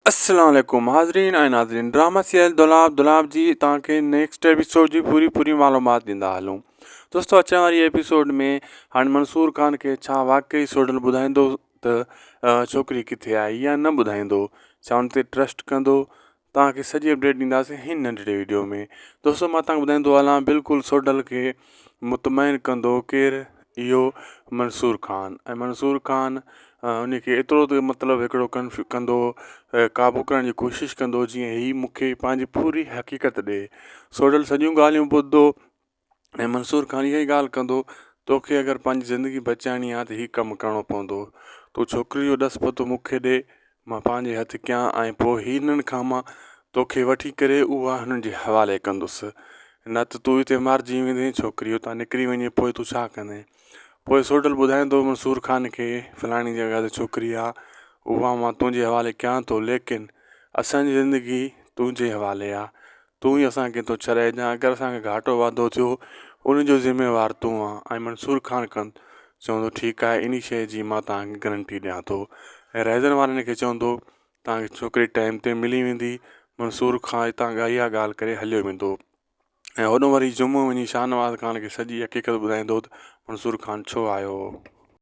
السلام عليڪم حاضرين ۽ ناظرين ڊراما سيريل دولاب دولاب جي توهان کي نيڪسٽ ايپيسوڊ جي پوري پوري معلومات ڏيندا هلون دوستو اچڻ واري ايپيسوڊ ۾ هاڻي منصور خان کي ڇا واقعي سوڍل ٻڌائيندو ته ڇوڪري ڪٿي آئي يا نه ٻڌائيندو ڇا ان تي ٽرسٽ ڪندو توهان کي سڄي اپڊيٽ ڏينداسين هن ننڍڙي ويڊيو ۾ دوستو مان توهان کي ٻڌائيندو هلان بلڪل سوڍل کي مطمئن ڪندو ڪير اهو منصور خان ۽ منصور خان ان کي ايترو ته مطلب هڪڙو ڪنفيو ڪندو قابو ڪرڻ جي ڪوشش ڪندو جيئن هي مون کي پنهنجي پوري حقيقت ڏي سوڍل سڄيون ڳالهيون ٻڌندو ۽ منصور خان اها ئي ڳالهه ڪندو توکي اگر پنهنجي زندگي بچائڻي آهي ته هي ڪم ڪرڻو پوندو تون ڇوڪري جو ڏس پتو مون کي ڏي مان پنهنجي هٿ ڪيان ۽ پوء هنن کان مان توکي وٺي ڪري اها هنن جي حوالي ڪندس. نه ته تون هتي مارجي ويندين، ڇوڪري اتان نڪري وڃي پوء تون ڇا ڪندين؟ پوء سوڍل ٻڌائيندو منصور خان کي فلاڻي جڳهه تي ڇوڪري آ، اها مان تنهنجي حوالي ڪيان ٿو، ليڪن اسان جي زندگي تنهنجي حوالي آ، تون ئي اسان کي ٿو ڇڏائجان اگر اسان کي گهاٽو واڌو ٿيو ان جو ذميوار تون آن ۽ منصور خان ڪن چوندو ٺيڪ آهي انهي شيء جي مان توهان کي گرنٽي ڏيان ٿو ۽ رهزن وارن کي چوندو توهان کي ڇوڪري ٽائيم تي ملي ويندي منصور خان هتان اها ڳالهه ڪري هليو ويندو ۽ هوڏو وري جمعو وڃي شاهنواز خان کي سڄي حقيقت ٻڌائيندو ته منصور خان ڇو آيو هو.